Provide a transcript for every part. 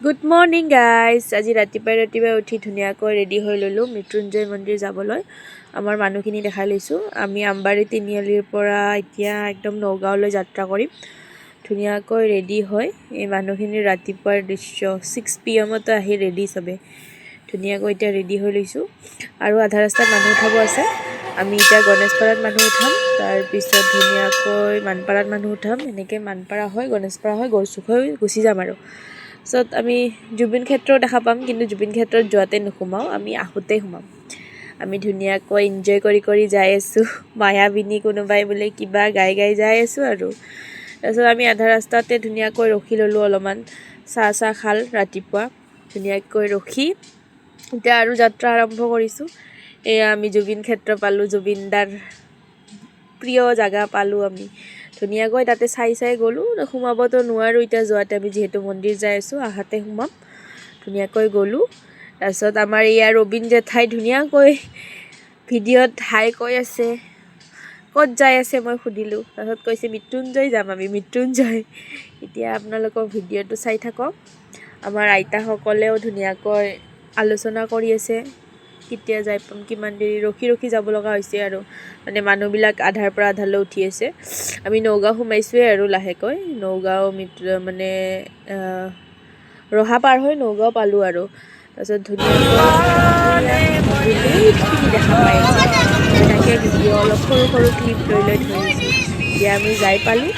Good morning guys. আজি ৰাতিপুৱাই ৰাতিপুৱাই উঠি ধুনীয়াকৈ ৰেডি হৈ ল'লোঁ মৃত্যুঞ্জয় মন্দিৰ যাবলৈ। আমাৰ মানুহখিনি দেখাই লৈছোঁ। আমি আমবাৰী তিনিআলিৰ পৰা এতিয়া একদম নগাঁৱলৈ যাত্ৰা কৰিম। ধুনীয়াকৈ ৰেডি হৈ এই মানুহখিনিৰ ৰাতিপুৱাৰ দৃশ্য, 6 পি এমতে আহি ৰেডি চবে। ধুনীয়াকৈ এতিয়া ৰেডি হৈ লৈছোঁ আৰু আধা ৰাস্তাত মানুহ উঠাব আছে। আমি এতিয়া গণেশপাৰাত মানুহ উঠাম, তাৰপিছত ধুনীয়াকৈ মানপাৰাত মানুহ উঠাম। এনেকৈ মানপাৰা হৈ, গণেশপাৰা হৈ, গড়চুক হৈ গুচি যাম। আৰু তাৰপিছত আমি জুবিন ক্ষেত্ৰও দেখা পাম, কিন্তু জুবিন ক্ষেত্ৰত যোৱাতে নোসোমাওঁ, আমি আহোঁতেই সোমাম। আমি ধুনীয়াকৈ এনজয় কৰি কৰি যাই আছোঁ। মায়াবিনী কোনোবাই বোলে কিবা গাই গাই যাই আছোঁ। আৰু তাৰপিছত আমি আধা ৰাস্তাতে ধুনীয়াকৈ ৰখি ল'লোঁ, অলপমান চাহ চাহ খাল ৰাতিপুৱা। ধুনীয়াকৈ ৰখি এতিয়া আৰু যাত্ৰা আৰম্ভ কৰিছোঁ। এয়া আমি জুবিন ক্ষেত্ৰ পালোঁ, জুবিন দাৰ প্ৰিয় জেগা পালোঁ। আমি ধুনীয়াকৈ তাতে চাই চাই গ'লোঁ। সোমাবতো নোৱাৰোঁ এতিয়া যোৱাতে, আমি যিহেতু মন্দিৰ যাই আছোঁ, আহাতে সোমাম। ধুনীয়াকৈ গ'লোঁ। তাৰপিছত আমাৰ ইয়াৰ ৰবীন জেঠাই ধুনীয়াকৈ ভিডিঅ'ত হাই কৈ আছে। ক'ত যাই আছে মই সুধিলোঁ, তাৰপিছত কৈছে মৃত্যুঞ্জয় যাম আমি মৃত্যুঞ্জয়। এতিয়া আপোনালোকৰ ভিডিঅ'টো চাই থাকক। আমাৰ আইতাসকলেও ধুনীয়াকৈ আলোচনা কৰি আছে, কেতিয়া যাই পাম, কিমান দেৰি ৰখি ৰখি যাব লগা হৈছে। আৰু মানে মানুহবিলাক আধাৰ পৰা আধালৈ উঠি আছে। আমি নগাঁও সোমাইছোঁৱে আৰু লাহেকৈ নগাঁও মিত্ৰ মানে ৰহা পাৰ হৈ নগাঁও পালোঁ। আৰু তাৰপিছত ধুনীয়াকৈ মন্দিৰটো সেইখিনি দেখা পাই আছে। মই তাকে ভিডিঅ' অলপ সৰু সৰু ক্লিপ লৈ লৈ ধৰিছোঁ। এতিয়া আমি যাই পালোঁ।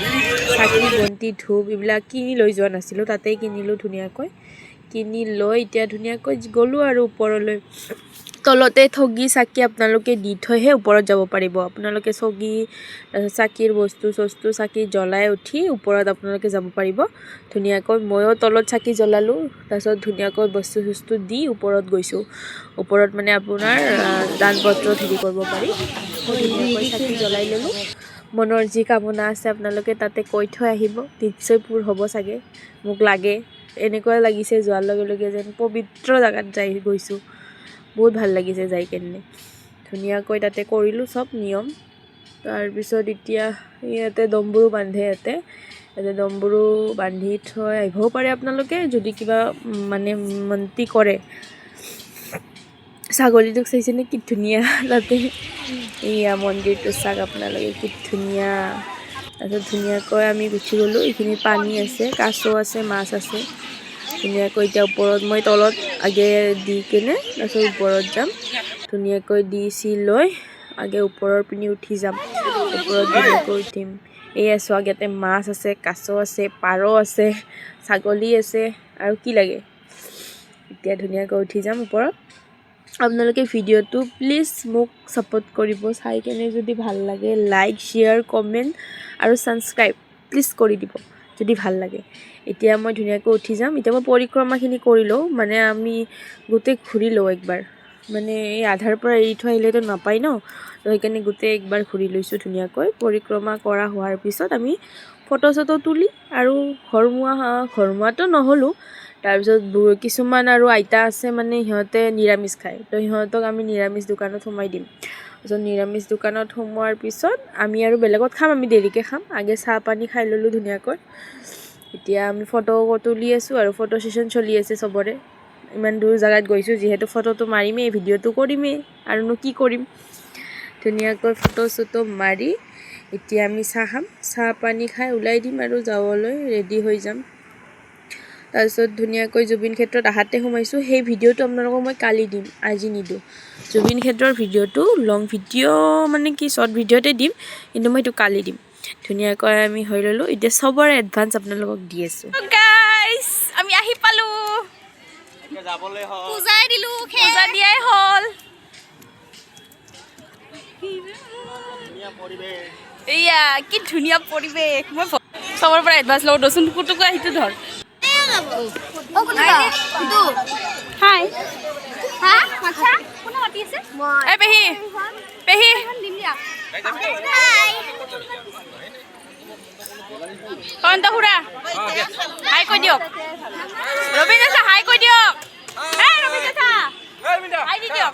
চাকি বন্তি ধূপ এইবিলাক কিনি লৈ যোৱা নাছিলোঁ, তাতেই কিনিলোঁ। ধুনীয়াকৈ কিনি লৈ এতিয়া ধুনীয়াকৈ গ'লোঁ আৰু ওপৰলৈ। তলতে ঠগি চাকি আপোনালোকে দি থৈহে ওপৰত যাব পাৰিব। আপোনালোকে চগি, তাৰপিছত চাকিৰ বস্তু চস্তু, চাকি জ্বলাই উঠি ওপৰত আপোনালোকে যাব পাৰিব ধুনীয়াকৈ। ময়ো তলত চাকি জ্বলালোঁ, তাৰপিছত ধুনীয়াকৈ বস্তু চস্তু দি ওপৰত গৈছোঁ। ওপৰত মানে আপোনাৰ দান পত্ৰ হেৰি কৰিব পাৰি। মই ধুনীয়াকৈ চাকি জ্বলাই ল'লোঁ। মনৰ যি কামনা আছে আপোনালোকে তাতে কৈ থৈ আহিব, নিশ্চয় পূৰ হ'ব চাগে। মোক লাগে, এনেকুৱা লাগিছে যোৱাৰ লগে লগে যেন পবিত্ৰ জেগাত যাই গৈছোঁ। বহুত ভাল লাগিছে যাই কেনে। ধুনীয়াকৈ তাতে কৰিলোঁ চব নিয়ম। তাৰপিছত এতিয়া ইয়াতে ডম্বৰু বান্ধে। ইয়াতে ইয়াতে ডম্বৰু বান্ধি থৈ আহিবও পাৰে আপোনালোকে, যদি কিবা মানে মন্তি কৰে। ছাগলীটোক চাইছেনে কি ধুনীয়া তাতে। এইয়া মন্দিৰটো চাওক আপোনালোকে, কি ধুনীয়া। তাৰপিছত ধুনীয়াকৈ আমি গুচি গ'লোঁ। এইখিনিত পানী আছে, কাছ আছে, মাছ আছে। ধুনীয়াকৈ এতিয়া ওপৰত, মই তলত আগে দি কেনে তাৰপিছত ওপৰত যাম। ধুনীয়াকৈ দি চি লৈ আগে ওপৰৰ পিনে উঠি যাম। ওপৰত ধুনীয়াকৈ উঠিম। এইয়া চাওক, ইয়াতে মাছ আছে, কাছ আছে, পাৰ আছে, ছাগলী আছে, আৰু কি লাগে? এতিয়া ধুনীয়াকৈ উঠি যাম ওপৰত। আপোনালোকে ভিডিঅ'টো প্লিজ মোক ছাপোৰ্ট কৰিব। চাই কেনে যদি ভাল লাগে লাইক, শ্বেয়াৰ, কমেণ্ট আৰু ছাবস্ক্ৰাইব প্লিজ কৰি দিব যদি ভাল লাগে। এতিয়া মই ধুনীয়াকৈ উঠি যাম। এতিয়া মই পৰিক্ৰমাখিনি কৰি লওঁ, মানে আমি গোটেই ঘূৰি লওঁ একবাৰ। মানে এই আধাৰ পৰা এৰি থৈ আহিলেতো নাপায় ন, তো সেইকাৰণে গোটেই একবাৰ ঘূৰি লৈছোঁ। ধুনীয়াকৈ পৰিক্ৰমা কৰা হোৱাৰ পিছত আমি ফটো চটো তুলি আৰু ঘৰমুৱা, ঘৰমুৱাটো নহ'লোঁ। তাৰপিছত কিছুমান আৰু আইতা আছে, মানে সিহঁতে নিৰামিষ খায়, তো সিহঁতক আমি নিৰামিষ দোকানত সোমাই দিম। তাৰপিছত নিৰামিষ দোকানত সোমোৱাৰ পিছত আমি আৰু বেলেগত খাম, আমি দেৰিকৈ খাম। আগে চাহ পানী খাই ল'লোঁ ধুনীয়াকৈ। এতিয়া আমি ফটো তুলি আছোঁ আৰু ফটো ছেশ্যন চলি আছে চবৰে। ইমান দূৰ জেগাত গৈছোঁ যিহেতু ফটোটো মাৰিমেই, ভিডিঅ'টো কৰিমেই, আৰুনো কি কৰিম? ধুনীয়াকৈ ফটো চটো মাৰি এতিয়া আমি চাহ খাম। চাহ পানী খাই ওলাই দিম আৰু যাবলৈ ৰেডি হৈ যাম। তাৰপিছত ধুনীয়াকৈ জুবিন ক্ষেত্ৰত আহাতে সোমাইছোঁ। সেই ভিডিঅ'টো আপোনালোকক মই কালি দিম, আজি নিদিওঁ। জুবিন ক্ষেত্ৰৰ ভিডিঅ'টো লং ভিডিঅ' মানে কি শ্বৰ্ট ভিডিঅ'তে দিম, কিন্তু মই সেইটো কালি দিম। ধুনীয়াকৈ আমি হৈ ল'লোঁ। এতিয়া চবৰে এডভান্স আপোনালোকক দি আছোঁ। গাইস, আমি আহি পালো। পূজাই দিলো। পূজা দিয়াই হ'ল। এইয়া কি ধুনীয়া পৰিৱেশ। মই চবৰ পৰা এডভান্স লওঁ। দচোন কুটুকু আহিটো ধৰ। হাই। হা মাছা কোনে মাতি আছে? এই পেহী, পেহী। দিম দিয়া। হাই। অন্ত খুৰা, হাই কৈ দিয়ক। ৰবীন চাচা, হাই কৈ দিয়ক। এই ৰবীন চাচা, হাই দি দিয়ক।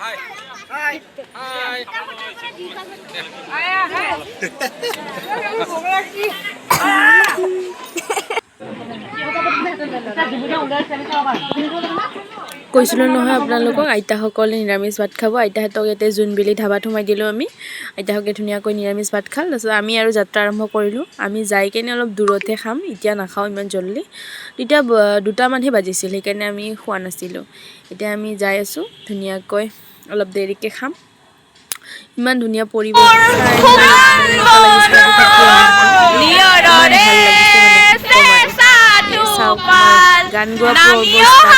কৈছিলোঁ নহয় আপোনালোকক, আইতাসকলে নিৰামিষ ভাত খাব। আইতাহঁতক ইয়াতে জোনবিলি ধাবাত সোমাই দিলোঁ আমি। আইতাসকলে ধুনীয়াকৈ নিৰামিষ ভাত খাল। তাৰপিছত আমি আৰু যাত্ৰা আৰম্ভ কৰিলোঁ। আমি যাই কেনে অলপ দূৰতহে খাম, এতিয়া নাখাওঁ ইমান জল্দি। তেতিয়া 2টামানহে বাজিছিল, সেইকাৰণে আমি খোৱা নাছিলোঁ। এতিয়া আমি যাই আছোঁ ধুনীয়াকৈ, অলপ দেৰিকৈ খাম। ইমান ধুনীয়া পৰিৱেশ চাই এনেকুৱা লাগিছে আৰু থাকি আহোঁ। ইমান ভাল লাগিছে মানে কি ক'ম আৰু। এই চাওক আমাৰ গান গোৱা অৱস্থা,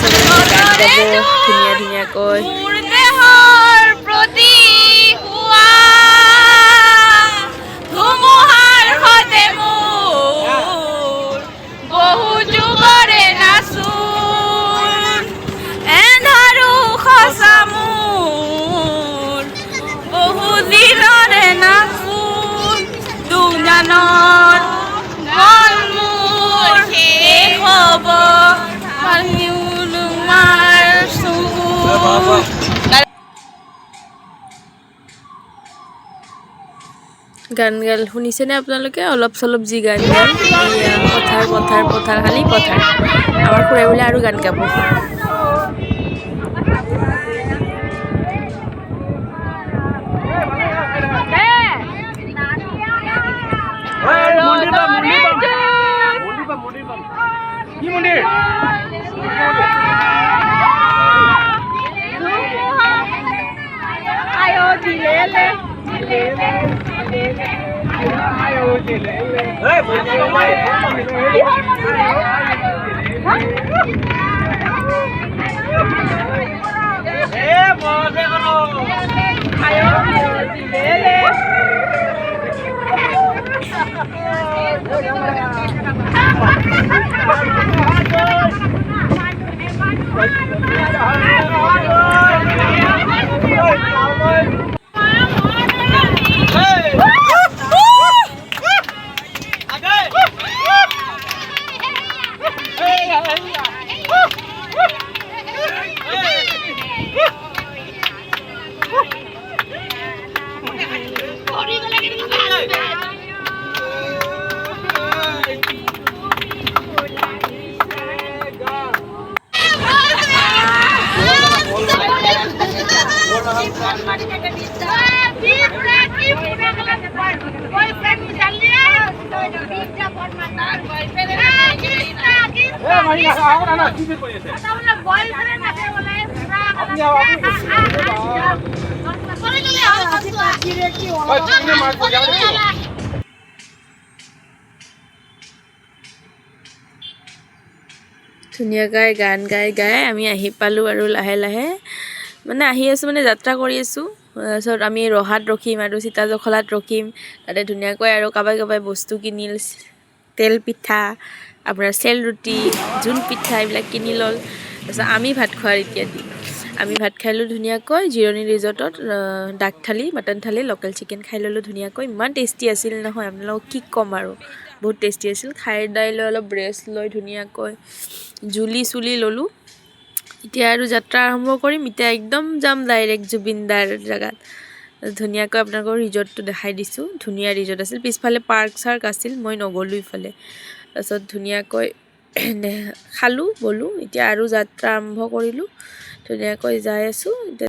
চবে গান গাব ধুনীয়া ধুনীয়াকৈ। মোৰ দেহৰ প্ৰতি হোৱা ধুমুহাৰ সতে মোৰ বহু যুগৰে নাচোন, এন্ধাৰো সঁচা মোৰ বহু দিনৰে নাচোন, দুজানৰ মন মোৰ শেষ হ'ব তোমাৰ চকু। গান গাল শুনিছেনে আপোনালোকে? অলপ চলপ যি গান গাল। এয়া পথাৰ, পথাৰ, পথাৰ, খালি পথাৰ। আমাৰ খুৰাই বোলে আৰু গান গাব। কি মন্দিৰ? ধুনীয়াকৈ গান গাই গাই আমি আহি পালোঁ আৰু লাহে লাহে মানে আহি আছোঁ, মানে যাত্ৰা কৰি আছোঁ। তাৰপিছত আমি ৰহাত ৰখিম আৰু সীতাজখলাত ৰখিম। তাতে ধুনীয়াকৈ আৰু কাবাই কাবাই বস্তু কিনিল, তেল পিঠা, আপোনাৰ চেল ৰুটি, জোন পিঠা এইবিলাক কিনি ল'ল। তাৰপিছত আমি ভাত খোৱাৰ এতিয়া দিন। আমি ভাত খাই ল'লোঁ ধুনীয়াকৈ জিৰণি ৰিজৰ্টত, ডাক থালি, মটন থালি, লোকেল চিকেন খাই ল'লোঁ ধুনীয়াকৈ। ইমান টেষ্টি আছিল নহয়, আপোনালোকক কি ক'ম আৰু, বহুত টেষ্টি আছিল। খাই দাই লৈ অলপ ৰেষ্ট লৈ ধুনীয়াকৈ জুলি চুলি ল'লোঁ। এতিয়া আৰু যাত্ৰা আৰম্ভ কৰিম। এতিয়া একদম যাম ডাইৰেক্ট জুবিন দাৰ জেগাত। ধুনীয়াকৈ আপোনালোকৰ ৰিজৰ্টটো দেখাই দিছোঁ। ধুনীয়া ৰিজৰ্ট আছিল, পিছফালে পাৰ্ক চাৰ্ক আছিল, মই নগ'লোঁ ইফালে। তাৰপিছত ধুনীয়াকৈ খালোঁ বলোঁ, এতিয়া আৰু যাত্ৰা আৰম্ভ কৰিলোঁ। ধুনীয়াকৈ যাই আছোঁ এতিয়া।